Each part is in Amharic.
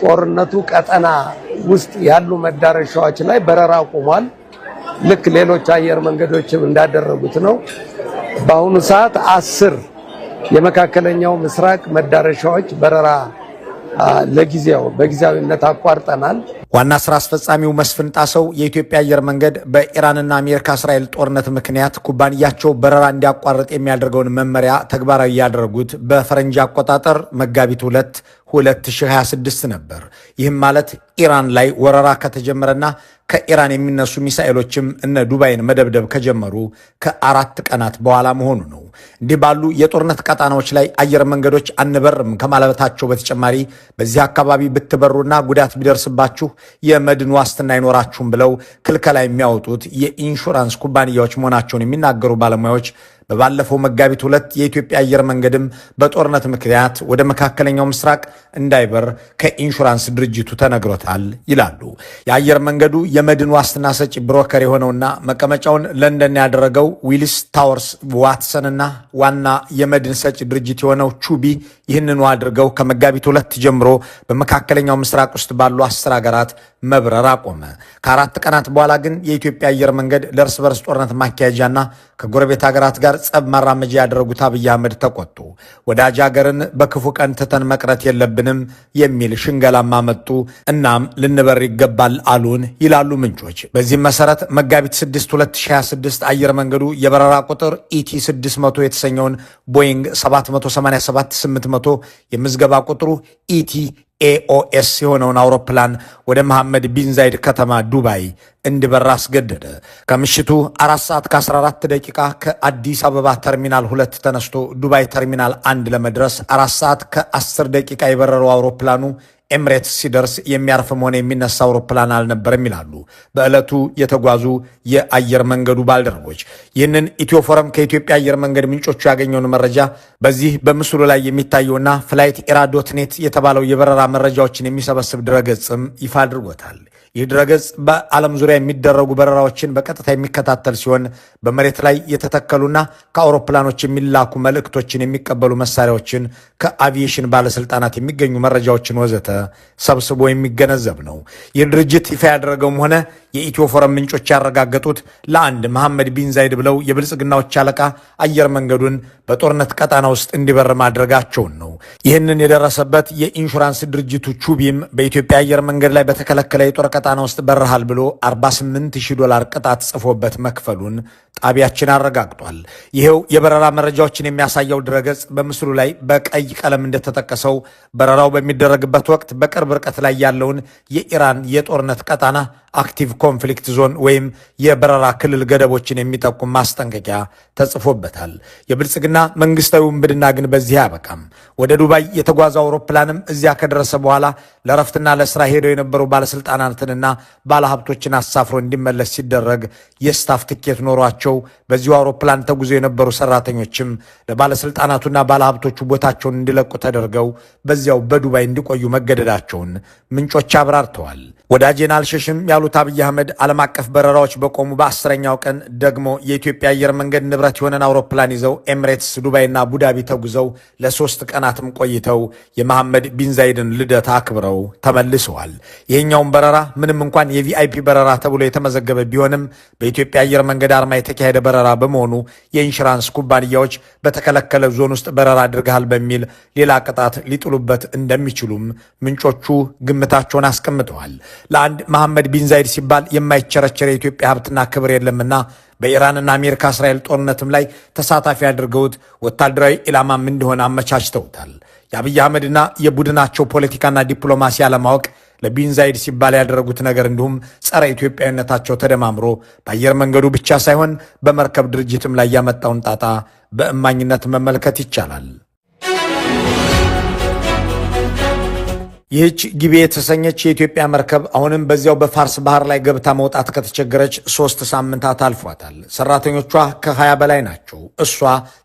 ጦርነቱ ቀጠና ውስጥ ያሉ መዳረሻዎች ላይ በረራ ቆሟል። ልክ ሌሎች አየር መንገዶችም እንዳደረጉት ነው። በአሁኑ ሰዓት 10 የመካከለኛው ምስራቅ መዳረሻዎች በረራ ለጊዜው በጊዜያዊነት አቋርጠናል። ዋና ስራ አስፈጻሚው መስፍን ጣሰው የኢትዮጵያ አየር መንገድ በኢራንና አሜሪካ እስራኤል ጦርነት ምክንያት ኩባንያቸው በረራ እንዲያቋርጥ የሚያደርገውን መመሪያ ተግባራዊ ያደረጉት በፈረንጅ አቆጣጠር መጋቢት 2 2026 ነበር። ይህም ማለት ኢራን ላይ ወረራ ከተጀመረና ከኢራን የሚነሱ ሚሳኤሎችም እነ ዱባይን መደብደብ ከጀመሩ ከ4 ቀናት በኋላ መሆኑ ነው። እንዲህ ባሉ የጦርነት ቀጣናዎች ላይ አየር መንገዶች አንበርም ከማለታቸው በተጨማሪ በዚህ አካባቢ ብትበሩና ጉዳት ቢደርስባችሁ የመድን ዋስትና አይኖራችሁም ብለው ክልከላ የሚያወጡት የኢንሹራንስ ኩባንያዎች መሆናቸውን የሚናገሩ ባለሙያዎች በባለፈው መጋቢት 2 የኢትዮጵያ አየር መንገድም በጦርነት ምክንያት ወደ መካከለኛው ምስራቅ እንዳይበር ከኢንሹራንስ ድርጅቱ ተነግሮታል ይላሉ። የአየር መንገዱ የመድን ዋስትና ሰጪ broker የሆነውና መቀመጫውን ለንደን ያደረገው ዊሊስ ታወርስ ዋትሰንና ዋና የመድን ሰጪ ድርጅት የሆነው ቹቢ ይህንኑ አድርገው ከመጋቢት 2 ጀምሮ በመካከለኛው ምስራቅ ውስጥ ባሉ 10 ሀገራት መብረር አቆመ። ከ4 ቀናት በኋላ ግን የኢትዮጵያ አየር መንገድ ለእርስ በርስ ጦርነት ማካሄጃና ከጎረቤት ሀገራት ጋር ጸብ ማራመጃ ያደረጉት አብይ አህመድ ተቆጡ። ወዳጅ ሀገርን በክፉ ቀን ትተን መቅረት የለብንም የሚል ሽንገላም አመጡ። እናም ልንበር ይገባል አሉን ይላሉ ምንጮች። በዚህም መሰረት መጋቢት 6 2026 አየር መንገዱ የበረራ ቁጥር ET 600 የተሰኘውን ቦይንግ 787 800 የምዝገባ ቁጥሩ ET AOS የሆነውን አውሮፕላን ወደ መሐመድ ቢን ዛይድ ከተማ ዱባይ እንዲበር አስገደደ። ከምሽቱ 4 ሰዓት ከ14 ደቂቃ ከአዲስ አበባ ተርሚናል 2 ተነስቶ ዱባይ ተርሚናል 1 ለመድረስ 4 ሰዓት ከ10 ደቂቃ የበረረው አውሮፕላኑ ኤምሬትስ ሲደርስ የሚያርፍም ሆነ የሚነሳ አውሮፕላን አልነበረም ይላሉ በዕለቱ የተጓዙ የአየር መንገዱ ባልደረቦች። ይህንን ኢትዮ ፎረም ከኢትዮጵያ አየር መንገድ ምንጮቹ ያገኘውን መረጃ በዚህ በምስሉ ላይ የሚታየውና Flight Era dot net የተባለው የበረራ መረጃዎችን የሚሰበስብ ድረገጽም ይፋ አድርጎታል። ይህ ድረገጽ በዓለም ዙሪያ የሚደረጉ በረራዎችን በቀጥታ የሚከታተል ሲሆን በመሬት ላይ የተተከሉና ከአውሮፕላኖች የሚላኩ መልእክቶችን የሚቀበሉ መሳሪያዎችን፣ ከአቪዬሽን ባለስልጣናት የሚገኙ መረጃዎችን ወዘተ ሰብስቦ የሚገነዘብ ነው። ይህ ድርጅት ይፋ ያደረገውም ሆነ የኢትዮ ፎረም ምንጮች ያረጋገጡት ለአንድ መሐመድ ቢን ዛይድ ብለው የብልጽግናዎች አለቃ አየር መንገዱን በጦርነት ቀጣና ውስጥ እንዲበር ማድረጋቸውን ነው። ይህንን የደረሰበት የኢንሹራንስ ድርጅቱ ቹቢም በኢትዮጵያ አየር መንገድ ላይ በተከለከለ የጦር ቀጣና ውስጥ በረሃል ብሎ 48 ሺህ ዶላር ቅጣት ጽፎበት መክፈሉን ጣቢያችን አረጋግጧል። ይኸው የበረራ መረጃዎችን የሚያሳየው ድረገጽ በምስሉ ላይ በቀይ ቀለም እንደተጠቀሰው በረራው በሚደረግበት ወቅት በቅርብ ርቀት ላይ ያለውን የኢራን የጦርነት ቀጣና active conflict zone ወይም የበረራ ክልል ገደቦችን የሚጠቁም ማስጠንቀቂያ ተጽፎበታል። የብልጽግና መንግስታዊ ውንብድና ግን በዚህ አያበቃም። ወደ ዱባይ የተጓዘው አውሮፕላንም እዚያ ከደረሰ በኋላ ለረፍትና ለስራ ሄደው የነበሩ ባለስልጣናትንና ባለሀብቶችን አሳፍሮ እንዲመለስ ሲደረግ የ staff ትኬት ኖሯቸው በዚሁ አውሮፕላን ተጉዘው የነበሩ ሰራተኞችም ለባለስልጣናቱና ባለሀብቶቹ ቦታቸውን እንዲለቁ ተደርገው በዚያው በዱባይ እንዲቆዩ መገደዳቸውን ምንጮች አብራርተዋል። ወዳጄን አልሸሽም ያሉት አብይ አህመድ ዓለም አቀፍ በረራዎች በቆሙ በ10ኛው ቀን ደግሞ የኢትዮጵያ አየር መንገድ ንብረት የሆነን አውሮፕላን ይዘው ኤምሬትስ፣ ዱባይና አቡዳቢ ተጉዘው ለ3 ቀናትም ቆይተው የመሐመድ ቢን ዛይድን ልደት አክብረው ተመልሰዋል። ይህኛውን በረራ ምንም እንኳን የ VIP በረራ ተብሎ የተመዘገበ ቢሆንም በኢትዮጵያ አየር መንገድ አርማ የተካሄደ በረራ በመሆኑ የኢንሹራንስ ኩባንያዎች በተከለከለ ዞን ውስጥ በረራ አድርገሃል በሚል ሌላ ቅጣት ሊጥሉበት እንደሚችሉም ምንጮቹ ግምታቸውን አስቀምጠዋል። ለአንድ መሐመድ ቢን ዛይድ ሲባል የማይቸረቸር የኢትዮጵያ ሀብትና ክብር የለምና በኢራንና አሜሪካ እስራኤል ጦርነትም ላይ ተሳታፊ አድርገውት ወታደራዊ ኢላማም እንዲሆን አመቻችተውታል። የአብይ አህመድና የቡድናቸው ፖለቲካና ዲፕሎማሲ አለማወቅ፣ ለቢን ዛይድ ሲባል ያደረጉት ነገር እንዲሁም ጸረ ኢትዮጵያዊነታቸው ተደማምሮ በአየር መንገዱ ብቻ ሳይሆን በመርከብ ድርጅትም ላይ ያመጣውን ጣጣ በእማኝነት መመልከት ይቻላል። ይህች ጊቤ የተሰኘች የኢትዮጵያ መርከብ አሁንም በዚያው በፋርስ ባህር ላይ ገብታ መውጣት ከተቸገረች 3 ሳምንታት አልፏታል። ሰራተኞቿ ከ20 በላይ ናቸው። እሷ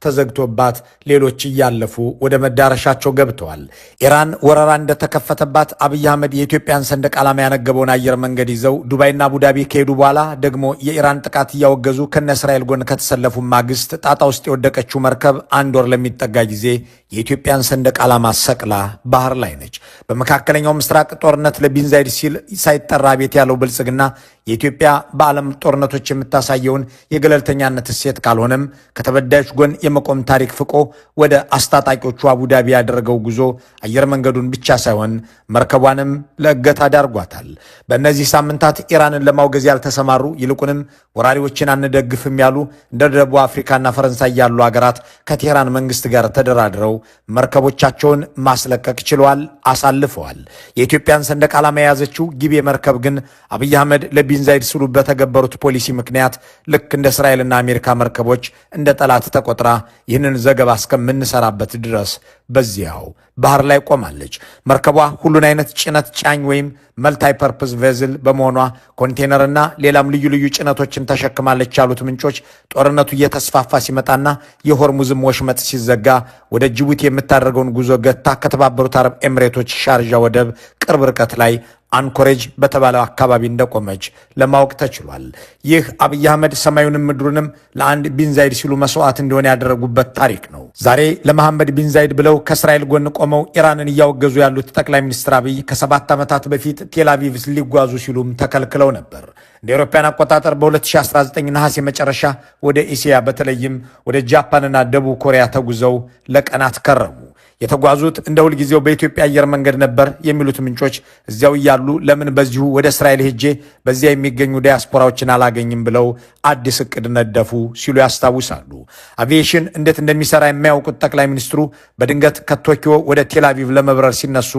ተዘግቶባት ሌሎች እያለፉ ወደ መዳረሻቸው ገብተዋል። ኢራን ወረራ እንደተከፈተባት አብይ አህመድ የኢትዮጵያን ሰንደቅ ዓላማ ያነገበውን አየር መንገድ ይዘው ዱባይና አቡዳቢ ከሄዱ በኋላ ደግሞ የኢራን ጥቃት እያወገዙ ከነ እስራኤል ጎን ከተሰለፉ ማግስት ጣጣ ውስጥ የወደቀችው መርከብ አንድ ወር ለሚጠጋ ጊዜ የኢትዮጵያን ሰንደቅ ዓላማ ሰቅላ ባህር ላይ ነች። በመካከለኛው ምስራቅ ጦርነት ለቢንዛይድ ሲል ሳይጠራ ቤት ያለው ብልጽግና የኢትዮጵያ በዓለም ጦርነቶች የምታሳየውን የገለልተኛነት እሴት ካልሆነም ከተበዳዮች ጎን የመቆም ታሪክ ፍቆ ወደ አስታጣቂዎቹ አቡዳቢ ያደረገው ጉዞ አየር መንገዱን ብቻ ሳይሆን መርከቧንም ለእገታ ዳርጓታል። በእነዚህ ሳምንታት ኢራንን ለማውገዝ ያልተሰማሩ፣ ይልቁንም ወራሪዎችን አንደግፍም ያሉ እንደ ደቡብ አፍሪካና ፈረንሳይ ያሉ ሀገራት ከቴህራን መንግስት ጋር ተደራድረው መርከቦቻቸውን ማስለቀቅ ችለዋል፣ አሳልፈዋል። የኢትዮጵያን ሰንደቅ ዓላማ የያዘችው ጊቤ መርከብ ግን አብይ አህመድ ለቢንዛይድ ሲሉ በተገበሩት ፖሊሲ ምክንያት ልክ እንደ እስራኤልና አሜሪካ መርከቦች እንደ ጠላት ተቆጥራ ይህንን ዘገባ እስከምንሰራበት ድረስ በዚያው ባህር ላይ ቆማለች። መርከቧ ሁሉን አይነት ጭነት ጫኝ ወይም multipurpose vessel በመሆኗ ኮንቴነርና ሌላም ልዩ ልዩ ጭነቶችን ተሸክማለች ያሉት ምንጮች፣ ጦርነቱ እየተስፋፋ ሲመጣና የሆርሙዝም ወሽመጥ ሲዘጋ ወደ ጅቡቲ የምታደርገውን ጉዞ ገታ ከተባበሩት አረብ ኤሚሬቶች ሻርጃ ወደብ ቅርብ ርቀት ላይ አንኮሬጅ በተባለው አካባቢ እንደቆመች ለማወቅ ተችሏል። ይህ አብይ አህመድ ሰማዩንም ምድሩንም ለአንድ ቢንዛይድ ሲሉ መስዋዕት እንዲሆን ያደረጉበት ታሪክ ነው። ዛሬ ለመሐመድ ቢንዛይድ ብለው ከእስራኤል ጎን ቆመው ኢራንን እያወገዙ ያሉት ጠቅላይ ሚኒስትር አብይ ከ7 ዓመታት በፊት ቴልአቪቭ ሊጓዙ ሲሉም ተከልክለው ነበር። እንደ አውሮፓውያን አቆጣጠር በ2019 ነሐሴ መጨረሻ ወደ እስያ፣ በተለይም ወደ ጃፓንና ደቡብ ኮሪያ ተጉዘው ለቀናት ከረሙ። የተጓዙት እንደ ሁልጊዜው በኢትዮጵያ አየር መንገድ ነበር የሚሉት ምንጮች፣ እዚያው እያሉ ለምን በዚሁ ወደ እስራኤል ሄጄ በዚያ የሚገኙ ዲያስፖራዎችን አላገኝም ብለው አዲስ እቅድ ነደፉ ሲሉ ያስታውሳሉ። አቪዬሽን እንዴት እንደሚሰራ የማያውቁት ጠቅላይ ሚኒስትሩ በድንገት ከቶኪዮ ወደ ቴልአቪቭ ለመብረር ሲነሱ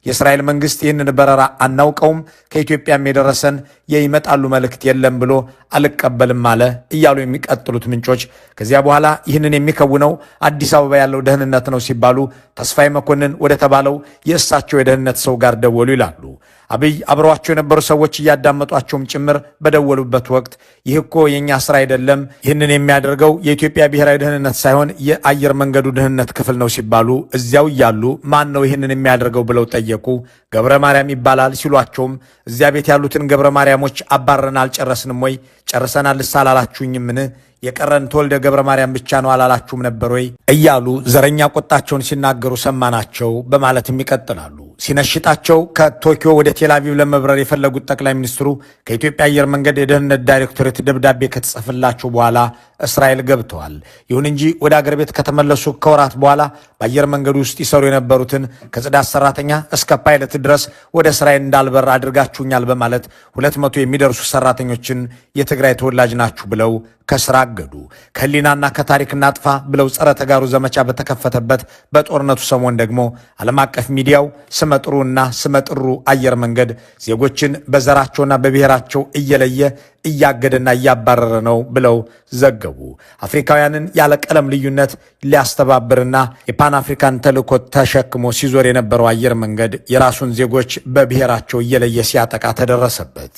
የእስራኤል መንግስት ይህንን በረራ አናውቀውም፣ ከኢትዮጵያም የደረሰን የይመጣሉ መልእክት የለም ብሎ አልቀበልም አለ እያሉ የሚቀጥሉት ምንጮች፣ ከዚያ በኋላ ይህንን የሚከውነው አዲስ አበባ ያለው ደህንነት ነው ሲባሉ ተስፋዬ መኮንን ወደ ተባለው የእሳቸው የደህንነት ሰው ጋር ደወሉ ይላሉ። አብይ አብረዋቸው የነበሩ ሰዎች እያዳመጧቸውም ጭምር በደወሉበት ወቅት ይህ እኮ የእኛ ስራ አይደለም፣ ይህንን የሚያደርገው የኢትዮጵያ ብሔራዊ ደህንነት ሳይሆን የአየር መንገዱ ደህንነት ክፍል ነው ሲባሉ እዚያው እያሉ ማን ነው ይህንን የሚያደርገው ብለው ጠየቁ። ገብረ ማርያም ይባላል ሲሏቸውም እዚያ ቤት ያሉትን ገብረ ማርያሞች አባረን አልጨረስንም ወይ? ጨርሰናል አላላችሁኝምን? የቀረን ተወልደ ገብረ ማርያም ብቻ ነው አላላችሁም ነበር ወይ? እያሉ ዘረኛ ቁጣቸውን ሲናገሩ ሰማናቸው በማለትም ይቀጥላሉ። ሲነሽጣቸው ከቶኪዮ ወደ ቴልአቪቭ ለመብረር የፈለጉት ጠቅላይ ሚኒስትሩ ከኢትዮጵያ አየር መንገድ የደህንነት ዳይሬክቶሬት ደብዳቤ ከተጻፈላቸው በኋላ እስራኤል ገብተዋል። ይሁን እንጂ ወደ አገር ቤት ከተመለሱ ከወራት በኋላ በአየር መንገዱ ውስጥ ይሰሩ የነበሩትን ከጽዳት ሰራተኛ እስከ ፓይለት ድረስ ወደ እስራኤል እንዳልበር አድርጋችሁኛል በማለት 200 የሚደርሱ ሰራተኞችን የትግራይ ተወላጅ ናችሁ ብለው ከስራ አገዱ። ከህሊናና ከታሪክ እናጥፋ ብለው ጸረ ተጋሩ ዘመቻ በተከፈተበት በጦርነቱ ሰሞን ደግሞ ዓለም አቀፍ ሚዲያው ስመጥሩና ስመጥሩ አየር መንገድ ዜጎችን በዘራቸውና በብሔራቸው እየለየ እያገደና እያባረረ ነው ብለው ዘገቡ። አፍሪካውያንን ያለ ቀለም ልዩነት ሊያስተባብርና የፓን አፍሪካን ተልዕኮ ተሸክሞ ሲዞር የነበረው አየር መንገድ የራሱን ዜጎች በብሔራቸው እየለየ ሲያጠቃ ተደረሰበት።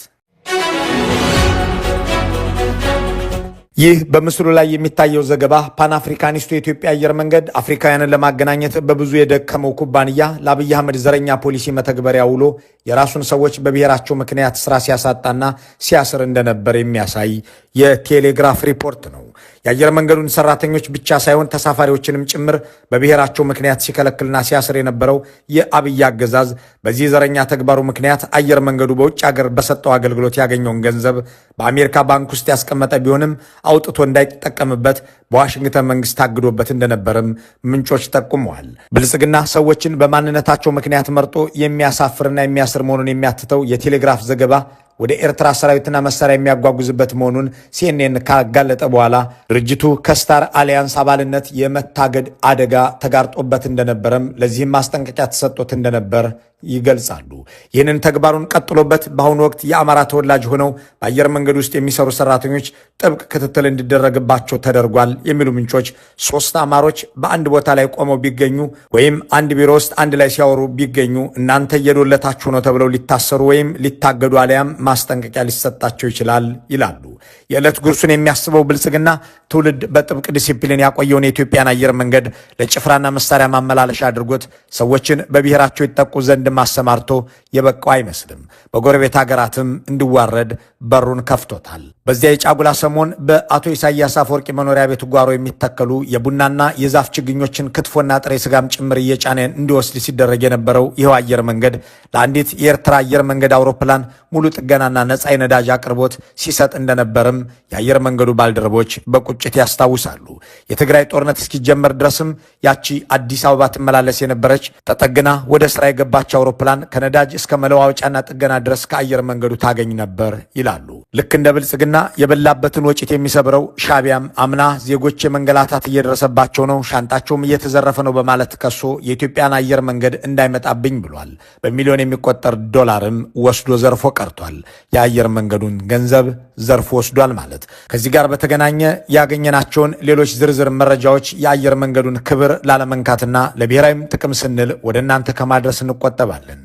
ይህ በምስሉ ላይ የሚታየው ዘገባ ፓን አፍሪካኒስቱ የኢትዮጵያ አየር መንገድ፣ አፍሪካውያንን ለማገናኘት በብዙ የደከመው ኩባንያ፣ ለአብይ አህመድ ዘረኛ ፖሊሲ መተግበሪያ ውሎ የራሱን ሰዎች በብሔራቸው ምክንያት ስራ ሲያሳጣና ሲያስር እንደነበር የሚያሳይ የቴሌግራፍ ሪፖርት ነው። የአየር መንገዱን ሰራተኞች ብቻ ሳይሆን ተሳፋሪዎችንም ጭምር በብሔራቸው ምክንያት ሲከለክልና ሲያስር የነበረው የአብይ አገዛዝ በዚህ ዘረኛ ተግባሩ ምክንያት አየር መንገዱ በውጭ ሀገር በሰጠው አገልግሎት ያገኘውን ገንዘብ በአሜሪካ ባንክ ውስጥ ያስቀመጠ ቢሆንም አውጥቶ እንዳይጠቀምበት በዋሽንግተን መንግስት ታግዶበት እንደነበርም ምንጮች ጠቁመዋል። ብልጽግና ሰዎችን በማንነታቸው ምክንያት መርጦ የሚያሳፍርና የሚያስር መሆኑን የሚያትተው የቴሌግራፍ ዘገባ ወደ ኤርትራ ሰራዊትና መሳሪያ የሚያጓጉዝበት መሆኑን ሲኤንኤን ካጋለጠ በኋላ ድርጅቱ ከስታር አሊያንስ አባልነት የመታገድ አደጋ ተጋርጦበት እንደነበረም፣ ለዚህም ማስጠንቀቂያ ተሰጥቶት እንደነበር ይገልጻሉ። ይህንን ተግባሩን ቀጥሎበት በአሁኑ ወቅት የአማራ ተወላጅ ሆነው በአየር መንገድ ውስጥ የሚሰሩ ሰራተኞች ጥብቅ ክትትል እንዲደረግባቸው ተደርጓል የሚሉ ምንጮች፣ ሶስት አማሮች በአንድ ቦታ ላይ ቆመው ቢገኙ ወይም አንድ ቢሮ ውስጥ አንድ ላይ ሲያወሩ ቢገኙ እናንተ እየዶለታችሁ ነው ተብለው ሊታሰሩ ወይም ሊታገዱ አሊያም ማስጠንቀቂያ ሊሰጣቸው ይችላል ይላሉ። የዕለት ጉርሱን የሚያስበው ብልጽግና ትውልድ በጥብቅ ዲሲፕሊን ያቆየውን የኢትዮጵያን አየር መንገድ ለጭፍራና መሳሪያ ማመላለሻ አድርጎት ሰዎችን በብሔራቸው ይጠቁ ዘንድ ማሰማርቶ የበቃው አይመስልም። በጎረቤት ሀገራትም እንዲዋረድ በሩን ከፍቶታል። በዚያ የጫጉላ ሰሞን በአቶ ኢሳያስ አፈወርቂ መኖሪያ ቤት ጓሮ የሚተከሉ የቡናና የዛፍ ችግኞችን ክትፎና ጥሬ ስጋም ጭምር እየጫነ እንዲወስድ ሲደረግ የነበረው ይኸው አየር መንገድ ለአንዲት የኤርትራ አየር መንገድ አውሮፕላን ሙሉ ጥገናና ነፃ የነዳጅ አቅርቦት ሲሰጥ እንደነበርም የአየር መንገዱ ባልደረቦች በቁጭት ያስታውሳሉ። የትግራይ ጦርነት እስኪጀመር ድረስም ያቺ አዲስ አበባ ትመላለስ የነበረች ተጠግና ወደ ስራ የገባች አውሮፕላን ከነዳጅ እስከ መለዋወጫና ጥገና ድረስ ከአየር መንገዱ ታገኝ ነበር ይላሉ። ልክ እንደ ብልጽግና የበላበትን ወጭት የሚሰብረው ሻቢያም አምና ዜጎች የመንገላታት እየደረሰባቸው ነው፣ ሻንጣቸውም እየተዘረፈ ነው በማለት ከሶ የኢትዮጵያን አየር መንገድ እንዳይመጣብኝ ብሏል። በሚሊዮን የሚቆጠር ዶላርም ወስዶ ዘርፎ ቀርቷል። የአየር መንገዱን ገንዘብ ዘርፎ ወስዷል ማለት። ከዚህ ጋር በተገናኘ ያገኘናቸውን ሌሎች ዝርዝር መረጃዎች የአየር መንገዱን ክብር ላለመንካትና ለብሔራዊም ጥቅም ስንል ወደ እናንተ ከማድረስ እንቆጠባለን።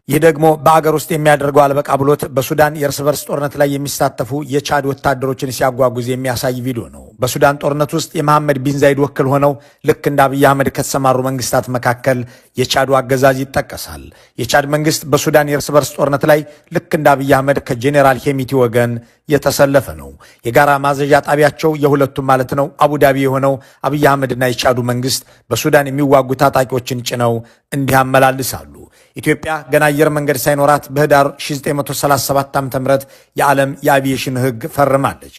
ይህ ደግሞ በአገር ውስጥ የሚያደርገው አልበቃ ብሎት በሱዳን የእርስ በርስ ጦርነት ላይ የሚሳተፉ የቻድ ወታደሮችን ሲያጓጉዝ የሚያሳይ ቪዲዮ ነው። በሱዳን ጦርነት ውስጥ የመሐመድ ቢን ዛይድ ወኪል ሆነው ልክ እንደ አብይ አህመድ ከተሰማሩ መንግስታት መካከል የቻዱ አገዛዝ ይጠቀሳል። የቻድ መንግስት በሱዳን የእርስ በርስ ጦርነት ላይ ልክ እንደ አብይ አህመድ ከጄኔራል ሄሚቲ ወገን የተሰለፈ ነው። የጋራ ማዘዣ ጣቢያቸው የሁለቱም ማለት ነው አቡዳቢ የሆነው አብይ አህመድና የቻዱ መንግስት በሱዳን የሚዋጉ ታጣቂዎችን ጭነው እንዲህ ያመላልሳሉ። ኢትዮጵያ ገና አየር መንገድ ሳይኖራት በህዳር 1937 ዓ.ም የዓለም የአቪዬሽን ህግ ፈርማለች።